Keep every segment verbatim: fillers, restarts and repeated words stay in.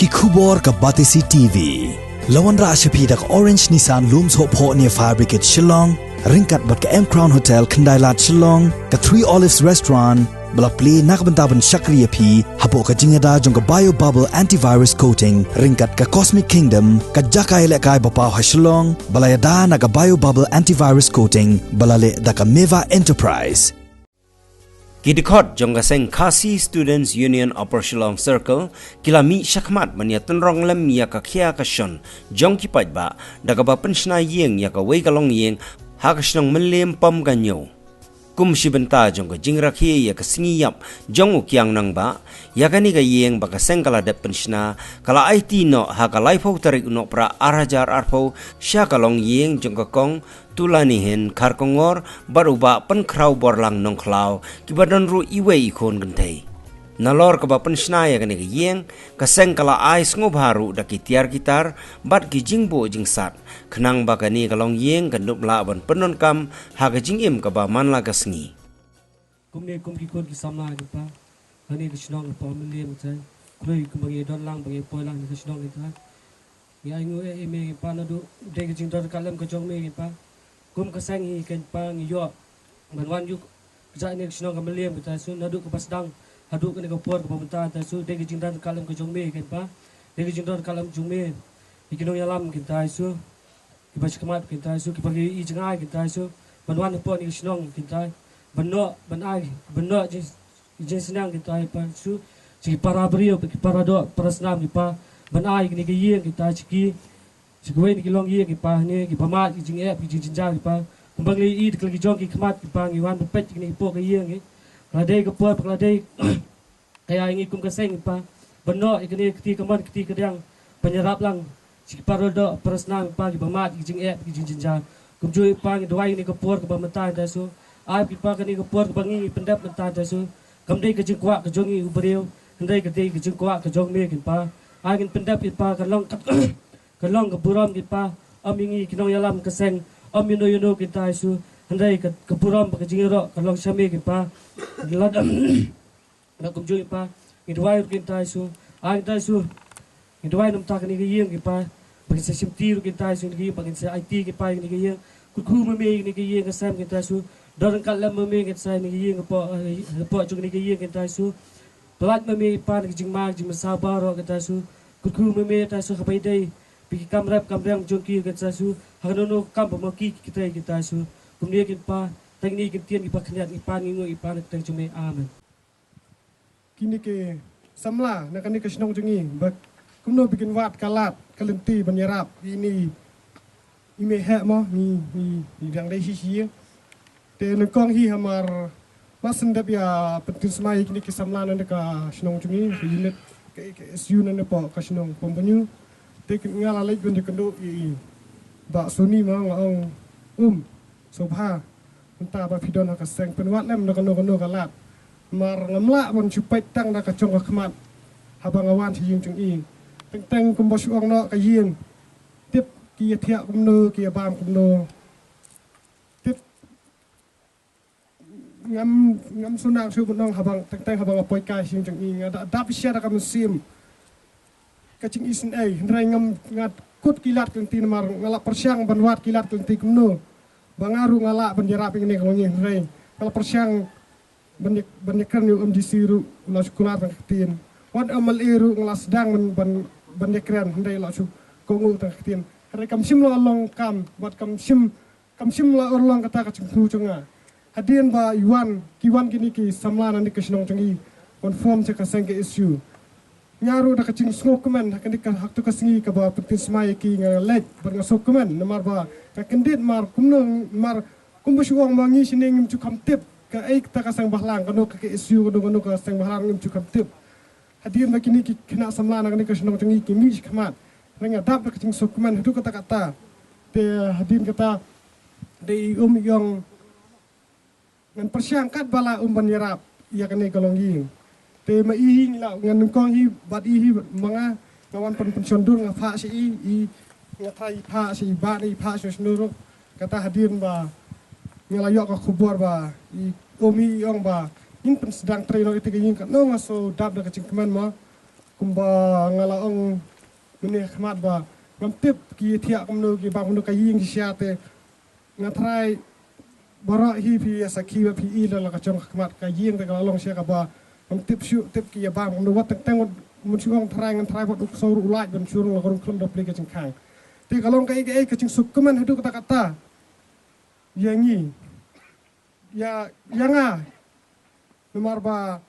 Ki khubor ka Batesi T V. La wanrah sha phi da ka Orange Nissan Lum Sohphoh near Fire Brigade Shillong, ryngkat bad ka M Crown Hotel Khyndai Lad Shillong, ka Three Olives Restaurant, ba la plie na ka bynta ban shakri ïa phi hapoh ka jingïada jong ka Bio Bubble Antivirus Coating, ryngkat ka Cosmic Kingdom, ka jaka ïalehkai ba paw ha Shillong, ba la ïada na ka Bio Bubble Antivirus Coating, ba la leh da ka Meva Enterprise. Ki dkhot jong ka seng Khasi Students Union Upper Shillong Circle ki la mih shakhmat ban ïa tynrong lem ïa ka khia ka shon jong ki paidbah da kaba pynshna ïing ïa kawei ka longïing ha ka shnong Mylliem Pom ka Ñiew. Kum shi bynta jong ka jingrakhe ïa ka sngi ïap jong u Kiang Nangbah, ïa kane ka ïing ba ka seng ka la dep pynshna ka la aiti noh ha ka laiphew tarik u Nohprah ar hajar arphew sha ka longïing jong ka Kong Tulanihin Kharkongor bad u Bah Pynkhraw Borlang Nongkhlaw, kiba don ruh iwei i khun kynthei. Nalor kaba pynshna ïa kane ka ïing, ka seng ka la ai sngewbha ruh da ki tiar ki tar bad ki jingbuh jingsat, khnang ba kane ka longïing kan dup lah ban pyndonkam ha ka jingim kaba man la ka sngi. Kumne kum ki khun ki samla, kynta, ha kane ka shnong ka Pom Mylliem, kynta, khlem kumba ngi don lang, ba ngi poi lang ha ka shnong, kynta, ngi ainguh ïa me, kynta, naduh dei ka jingdonkam ka jong me, kynta. Kum ka seng hi, kynta, ngi ïoh ban wan ïuh kjat ha kane ka shnong ka Mylliem, kynta Jisu, naduh kaba sdang haduh kane ka por kaba mynta, kynta Jisu, dei ka jingdonkam ka jong me, kynta, dei ka jingdonkam jong me ïa ki nongïalam, kynta Jisu, kiba sha khmat, kynta Jisu, kiba ngi ïohi jngai, kynta Jisu, ban wan hapoh kane ka shnong, kynta, ban noh, ban ai, ban noh jing, jingsneng, kynta Jisu, sha ki para briew, ki para doh, para snam, kynta, ban ai kane ka ïing, kynta, sha ki, sha kiwei na ki longïing, kynta, hangne kiba mad ki jingjynjar, kynta, kumba ngi ïohi da ki jong ki khmat, kynta, ngi wan ban peit kane hapoh ka ïing, eh. Ka la dei ka por, ka la dei ka ïa ngi kum ka seng, kynta, ban noh ïa kane ka kti kamon, ka kti kadiang, ban ïarap lang sha ki para doh, para snam, kynta, kiba mad ki jingeh, ki jingjynjar. Kumjuh, kynta, ngi duwai ïa kane ka por kaba mynta, kynta Jisu, ai, kynta, kane ka por kaba ngi pyndep mynta, kynta Jisu, kam dei ka jingkwah ka jong ngi u briew, hynrei ka dei ka jingkwah ka jong me, kynta. Ai, ngin pyndep, kynta, ka long ka, ka long ka burom, kynta, ym ïa ngi ki nongïalam ka seng, ym ïano ïano, kynta Jisu, hynrei ka, ka burom bad ka jingïaroh ka long sha me, kynta. Lada, lada kumjuh, kynta, ngi duwai ruh, kynta Jisu, ai, kynta Jisu, ngi duwai namar kane ka ïing, kynta, ba ngin sa shimti ruh, kynta Jisu, kane ka ïing, ba ngin sa aiti, kynta, kane ka ïing, kyrkhu ma me kane ka ïing ka sem, kynta Jisu, don ryngkat lem ma me, kynta, kane ka ïing, hapoh, eh, hapoh jong kane ka ïing, kynta Jisu, pyllait ma me, kynta, na ka jingma, ka jingmynsaw baroh, kynta Jisu, kyrkhu ma me, kynta Jisu, haba ïadei bad ki kam rep kam riang jong ki, kynta Jisu, ha kano kano ka kam ba ma ki ki trei, kynta Jisu. Kumne, kynta, tang kine ki ktien kiba khyndiat ngi pan ngi nguh, kynta, na ka kyrteng jong me. Amen. Kine ki samla na kane ka shnong jong ngi, ba kumno ba kin wad ka lad ka lynti ban ïarap ïa ine i mei heh mo, ngi, ngi, ngi dang dei shisha. Te nyngkong hi, hamar ba sngewdep ïa pyntip sngewsih ïa kine ki samla na kane ka shnong jong ngi, ka unit, ka, ka S U na kane ka shnong Pom Bynñiew. Te nga la leit ban ïakynduh ïa i Bah Sony, ma nga ong, um, sngewbha mynta ba phi don ha ka seng, pynwad lem na kano kano ka lad. Namar ngam lah ban shu peit tang da ka jong ka khmat haba nga wan sha ïing jong i. Teng teng kumba shu ong noh ka ïing, tip ki ïa thiah kumno, ki ïa bam kumno. Tip ngam, ngam sngewsih shuh ban ong, haba, teng teng haba nga poi kai sha ïing jong i, nga da dap shisha da ka mynsiem ka jingisynei, hynrei ngam, nga kut ki lad ki lynti namar nga la pyrshang ban wad ki lad ki lynti kumno ba nga ruh nga lah ban ïarap ïa kane ka longïing, hynrei nga la pyrshang ban ïa, ban ïakren ïa u M D C ruh u la shu kular tang ka ktien. Wat u M L A ruh nga la sdang ban, ban, ban ïakren, hynrei la shu kohnguh tang ka ktien. Hynrei kam shym la long kam, wat kam shym, kam shym la urlong kata ka jingthmu jong nga. Hadien ba i wan, ki wan kine ki samla na kane ka shnong jong i ban form sha ka seng ka S U, nga ruh da ka jingsngewkmen ha kane ka, ha katu ka sngi kaba pyntip sngewsih ïa ki, nga leit bad nga sngewkmen namar ba nga kyndit, mar kumno, mar kumba shu ong ma ngi shane ngim ju kham tip kaei kata ka seng bahlang, kano ka, ka S U, kano, kano ka seng bahlang, ngim ju kham tip. Hadien ba kine ki khynnah samla na kane ka shnong jong ngi ki mih sha khmat, nga dap da ka jingsngewkmen haduh katta katta. Te hadien kata, dei i um i ong, ngan pyrshang katba lah um ban ïarap ïa kane ka longïing. Te ma i hi ngi la, ngan nyngkong hi bad i hi ma nga, nga wan pyn, pynshon dur, nga phah sha i, i, nga tharai i phah sha i, bad i phah sha shano ruh. Kata hadien ba nga la ïoh ka khubor ba i um i ong ba ngin pynsdang trei noh ïa kata ka ïing, katno nga shu dap da ka jingkmen mo. Kumba nga la ong mynne khmat ba ngam tip ki thiah kumno, ki bam kumno ka ïing shisha, te nga tharai baroh hi phi ïa sakhi ba phi i la ka jong khmat ka ïing, te ka la long shisha kaba ngam tip shuh, tip ki ïa bam kumno, wat teng teng wat, mun shu ong tharai ngan tharai wat u ksew ruh u lait ban shu rung la ka rung khlem da plie ka jingkhang. Te ka long kaei kaei ka jingsngewkmen haduh katta katta ïa ngi, ïa, ïa nga. Namar ba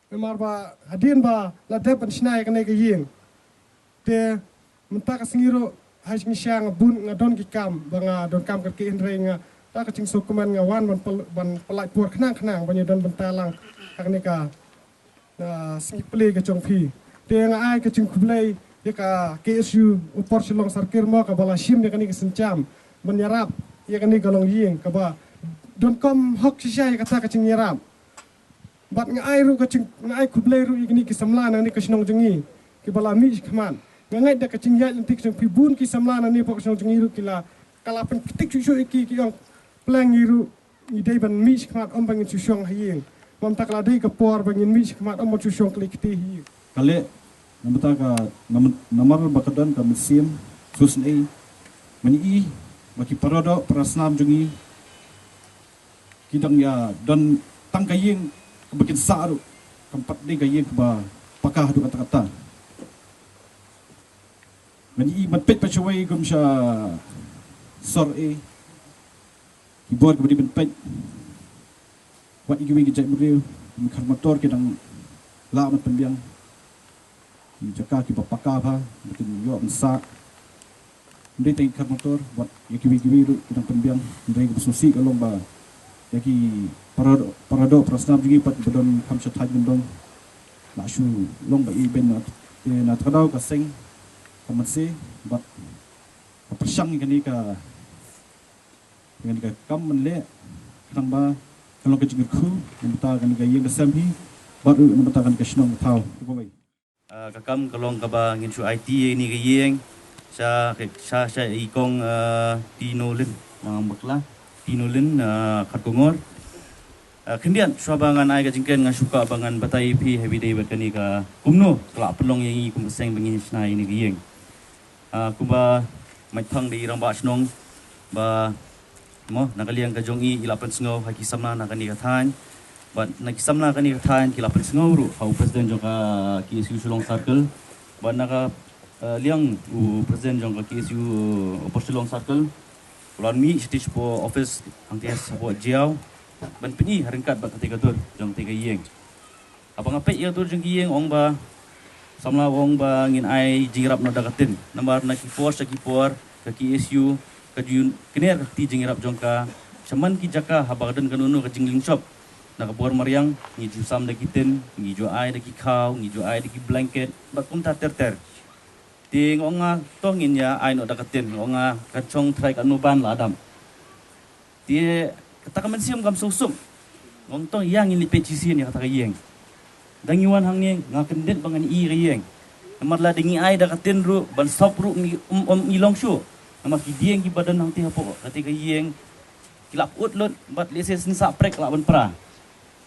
Namar ba hadien ba la dep ban shna ïa kane ka ïing, te mynta ka sngi ruh ha shisha nga bun, nga don ki kam ba nga donkam kyrkieh, hynrei nga, da ka jingsngewkmen nga wan ban pyl-, ban pyllait por khnang khnang ban ïa don bynta lang ha kane ka, ah, sngi plie ka jong phi. Te nga ai ka jingkhublei ïa ka K S U Upper Shillong Circle mo, kaba la shim ïa kane ka sienjam ban ïarap ïa kane ka longïing kaba donkam hok shisha ïa kata ka jingïarap. Bad nga ai ruh ka jing, nga ai khublei ruh ïa kine ki samla na kane ka shnong jong ngi kiba la mih shakhmat. Nga ngeit da ka jingïaid lynti ka jong phi, bun ki samla na kane ka shnong jong ngi ruh ki la, ka la pynktik shuh shuh ïa ki, ki ong pleng ngi ruh ngi dei ban mih shakhmat, ym ba ngin shu shong ha ïing. Mynta ka la dei ka por ba ngin mih shakhmat, ym ban shu shong kali kti ha ïing. Ka leh namar ka, nam-, namar ba ka don ka mynsiem khuslai. Mynta i ba ki paradoh parasnam jong ngi ki dang ïa don tang ka ïing kaba kin sah ruh, kam pat dei ka ïing kaba paka haduh katta katta. Ngan ïohi ban peit pat shawei kum sha sor, eh, ki bor kiba dei ban peit. Wat ïa kiwei ki jaitbynriew, ki khar motor ki dang lah ban pynbiang ki jaka kiba paka bha ba kin ïoh ban sah. Ym dei tang ki khar motor, wat ïa kiwei kiwei ruh ki dang pynbiang. Hynrei kaba sngewsih ka long ba ïa ki paradoh, paradoh parasnam jong ngi pat kiba don kham sha thaiñ kyndong la shu long ba ïeit beiñ. Na te na kata ka daw ka seng ka mynsiem bad ka pyrshang ïa kane ka, ïa kane ka kam ban leh, khnang ba kan long ka jingkyrkhu na bynta kane ka ïing ka sem hi bad ruh na bynta kane ka shnong ka thaw. Khublei. Ah, ka kam ka long kaba ngin shu aiti ïa kane ka ïing sha, sha, sha i kong, ah, Tinolin, ah, bakla Tinolin, ah, Kharkongor. Ah, khyndiat shuwa ba ngan ai ka jingkren, nga shu kwah ba ngan batai ïa phi ha ba ïadei bad kane ka kumno ka la pynlong ïa ngi kum ka seng ba ngin shna ïa kane ka ïing. Ah, kumba mait phang da i rangbah shnong ba mo, na ka liang ka jong i, i la pynsngew ha ki samla na kane ka thaiñ. Bad na ki samla kane ka thaiñ ki la pynsngew ruh ha u president jong ka K S U Shillong Circle. Bad na ka, eh, liang u president jong ka K S U, eh, Upper Shillong Circle u la mih shatei shapoh office hangtei shapoh Jaiaw ban pyni ha ryngkat bad katei ka dur jong katei ka ïing. Haba nga peit ïa ka dur jong ki ïing, ong ba samla ong ba ngin ai jingïarap noh da ka tin. Namar na ki por sha ki por ka K S U ka ju kner ka kti jingïarap jong ka sha man ki jaka haba ka don kano kano ka jinglynshop. Na ka bor mariang ngi ju sam da ki tin, ngi ju ai da ki khaw, ngi ju ai da ki blanket bad kumta ter ter. Te nga ong nga to ngin ïa ai noh da ka tin, nga ong nga kan shong trai kano ban la dam. Te kata ka mynsiem kam sngewsuk. Nga ong to ïa ngin leit peit shisien ïa kata ka ïing. Da ngi wan hangne nga kyndit ba ngan ïohi ka ïing. Namar lada ngi ai da ka tin ruh ban sop ruh ngi, um, um, ngi long shuh. Namar ki dieng kiba don hangtei hapoh katei ka ïing ki la pyut lut bad lehse shisha prek lah ban pra.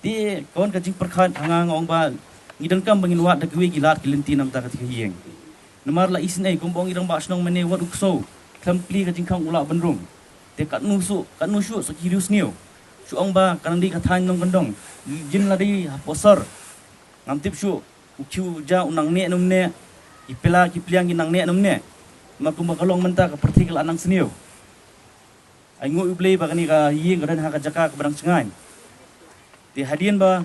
Te ka wan ka jingpyrkhat ha nga, nga ong ba ngi donkam ba ngin wad da kiwei ki lad ki lynti na bynta katei ka ïing. Namar la isynei kumba ong i rangbah shnong mynne, wat u ksew khlem plie ka jingkhang u lah ban rung. Te katno shuh, katno shuh sa ki riewsniew. Shu ong ba ka nang dei ka thaiñ nongkyndong. Jin la dei hapoh sor ngam tip shuh u khiew u ja u nang neh ne ym neh. Ki pla ki pliang ki nang neh ne ym neh. Namar kumba ka long mynta ka pyrthei ka la nang sniew. Ai nguh ïa U Blei ba kane ka ïing ka don ha ka jaka kaba dang shngaiñ. Te hadien ba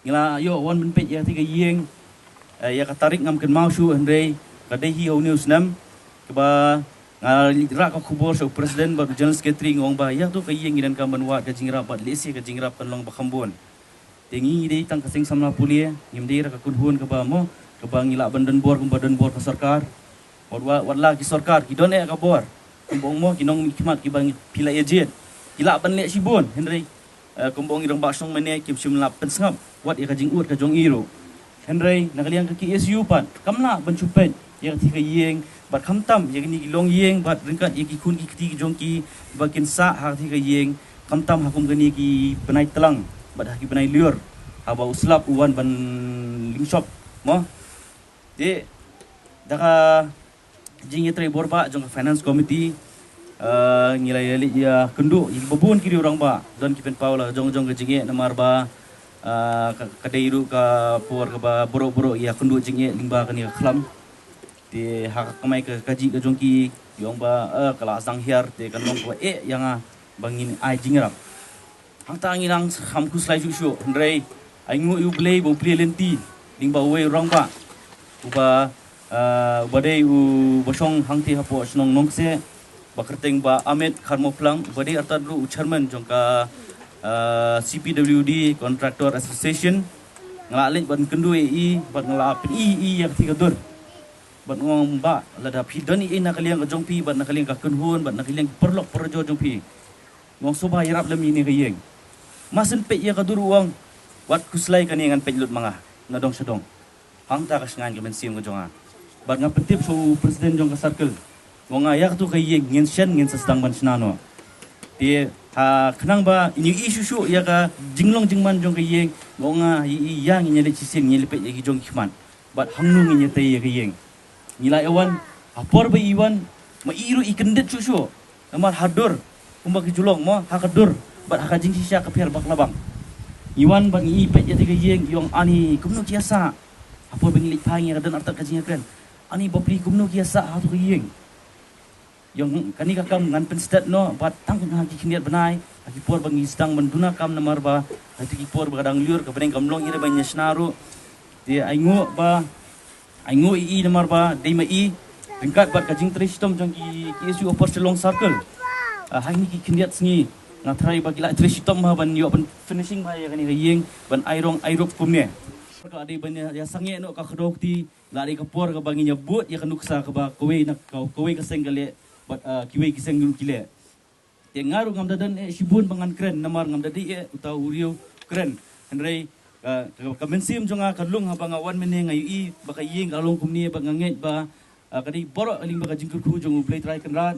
ngi la ïoh wan ban peit ïa katei ka ïing, eh, ïa ka tarik ngam kynmaw shuh, hynrei ka dei hi ha une u snem kaba nga rah ka khubor sha u president bad u general secretary, nga ong ba ïa kato ka ïing ngi donkam ban wad ka jingïarap bad lehse ka jingïarap kan long ba kham bun. Te ngi ngi dei tang ka seng samla pule, ngim dei ruh ka kynhun kaba mo, kaba ngi lah ban don bor kumba don bor ka sorkar. Wat, wat, wat la ki sorkar ki don eh ka bor. Kumba ong mo ki nongmihkhmat kiba ngi phi la ïa jied, ki lah ban leh shibun, hynrei, eh, kumba ong i rangbah shnong mynne, kim shym lah pynsngap wat ïa ka jingud ka jong i ruh. Hynrei na ka liang ka K S U pat kam lah ban shu peit ïa katei ka ïing bad khamtam ïa kine ki longïing bad ryngkat ïa ki khun ki kti ki jong ki ba kin sah ha katei ka ïing, khamtam ha kum kine ki bnai tlang bad ha ki bnai lyiur. Haba u slap u wan ban lyngshop mo. Te da ka jingïatreilang bor ba jong ka finance committee, eh, ngi la ïa leit ïa kynduh ïa ki babun ki rangbah, don ki pynpaw la jong jong ka jingeh namar ba, eh, ka, ka dei ruh ka por kaba baroh baroh ïa kynduh jingeh lyngba kane ka khlam. Te ha ka kamai ka, ka jingeh ka jong ki, ki ong ba, eh, ka la sdang hiar, te kan long kaba eh ïa nga ba ngin ai jingïarap. Hangta ngi nang kham khuslai shuh shuh, hynrei ai nguh ïa U Blei ba u plie lynti lyngba uwei u rangbah uba, ah, uba dei uba shong hangtei hapoh shnong Nongkseh, ba kyrteng ba Ahmed Kharmoplang, uba dei artat ruh u chairman jong ka, ah, C P W D Contractor Association. Nga la leit ban kynduh ïa i bad nga la pyni ïa i ïa ka thik ka dur. Bad nga ong ba lada phi don ïa i na ka liang ka jong phi bad na ka liang ka kynhun bad na ka liang ka paralok parajor jong phi, nga ong sngewbha ïarap lem ïa ine ka ïing. Mar shen peit ïa ka dur, u ong, wat khuslai, kane ngan peit lut ma nga na dong sha dong. Hangta ka shngaiñ ka mynsiem ka jong nga. Bad nga pyntip sha u president jong ka circle, nga ong nga ïa katu ka ïing ngin shen, ngin sa sdang ban shna noh. Te ha khnang ba in ïohi shuh shuh ïa ka jinglong jingman jong ka ïing, nga ong nga ïa i, ïa ngin ïa leit shisien, ngin ïa leit peit ïa ki jong ki khmat bad hangno ngin ïa tei ïa ka ïing. Ngi la ïa wan, ha por ba i wan, ma i ruh i kyndit shuh shuh. Namar ha dur, kumba ki ju ong mo, ha ka dur bad ha ka jingshisha ka pher bak la bang. Ngi wan bad ngi peit ïa katu ka ïing, i ong, ani kumno ki ïa sah. Ha por ba ngi leit phai, ngi ïa ka don artat ka jingkren, ani bapli, kumno ki ïa sah ha katu ka ïing. Ïa kane ka kam ngan pynstet noh bad tang ha ki khyndiat bnai, ha ki por ba ngi sdang ban duna kam namar ba ha kito ki por ba ka dang lyiur, ka bneng kam long ïa ban ïa shna ruh. Te ai nguh ba, ai nguh ïa i namar ba dei ma i ryngkat bad ka jingtrei shitom jong ki, ki K S U Upper Shillong Circle. Ah, ha kine ki khyndiat sngi nga tharai ba ki la trei shitom bha ban ïoh ban finishing bha ïa kane ka ïing, ban ai rong ai rup kumne. Ka dei ban ïa, ïa sangeh noh ka kdew kti, la dei ka por kaba ngin ïa bud ïa ka nuksa kaba kawei na ka, kawei ka seng ka leh bad, ah, kiwei ki seng ruh ki leh. Te nga ruh ngam da don eh shibun ba ngan kren namar ngam da dei eh uta u riew kren. Hynrei, ah, ka, ka mynsiem jong nga ka lung haba nga wan mynne, nga ïohi ba ka ïing ka long kumne bad nga ngeit ba, ah, ka dei baroh lyngba ka jingkyrkhu jong U Blei Trai Kynrad.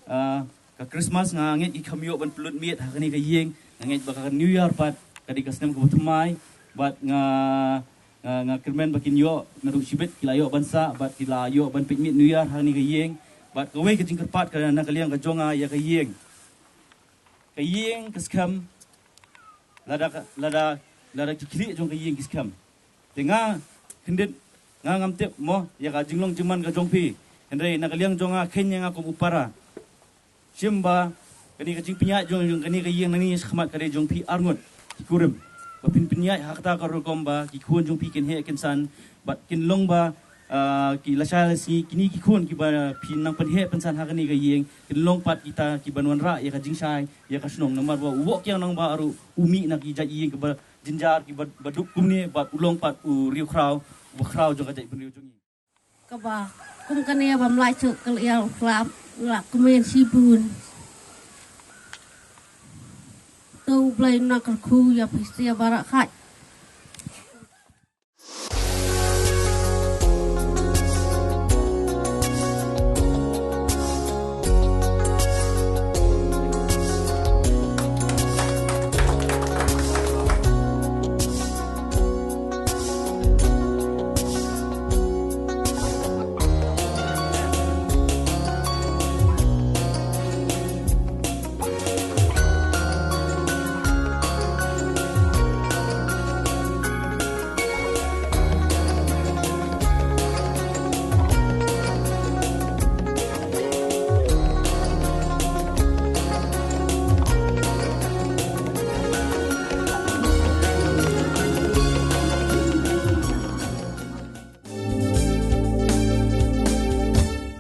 Ah, ka Christmas nga ngeit ki kham ïoh ban pynlut miet ha kane ka ïing, nga ngeit ba ka New Year pat ka dei ka snem kaba thymmai bad nga Nga, nga kyrmen ba kin ïoh, naduh shibit ki la ïoh ban sah bad ki la ïoh ban peit miet New Year ha kane ka ïing. Bad kawei ka jingkyrpad ka na ka liang ka jong nga ïa ka ïing. Ka ïing ka skhem, lada ka, lada, lada ki khlieh jong ka ïing ki skhem. Te nga kyndit, nga ngam tip mo ïa ka jinglong jingman ka jong phi. Hynrei na ka liang jong nga, kheiñ ïa nga kum u para. Shim ba kane ka jingpynïaid jong, jong kane ka ïing nangne shakhmat ka dei jong phi arngut ki kurim. Ba phin pynïaid ha kata ka rukom ba ki khun jong phi kin heh kin san bad kin long ba, ah, ki lashai lasngi kine ki khun kiba phin nang pynheh pynsan ha kane ka ïing kin long pat kita kiban wanrah ïa ka jingshai ïa ka shnong, namar ba u Woh Kiang Nangbah ruh u mih na ki jait ïing kiba jynjar, kiba, ba duk kumne, bad u long pat u riewkhraw, u bakhraw jong ka jaitbynriew jong ngi. Kaba kum kane ba mlai suk ka liang khlap, la kmen shibun. To U Blei na kyrkhu ïa phi sa baroh khat.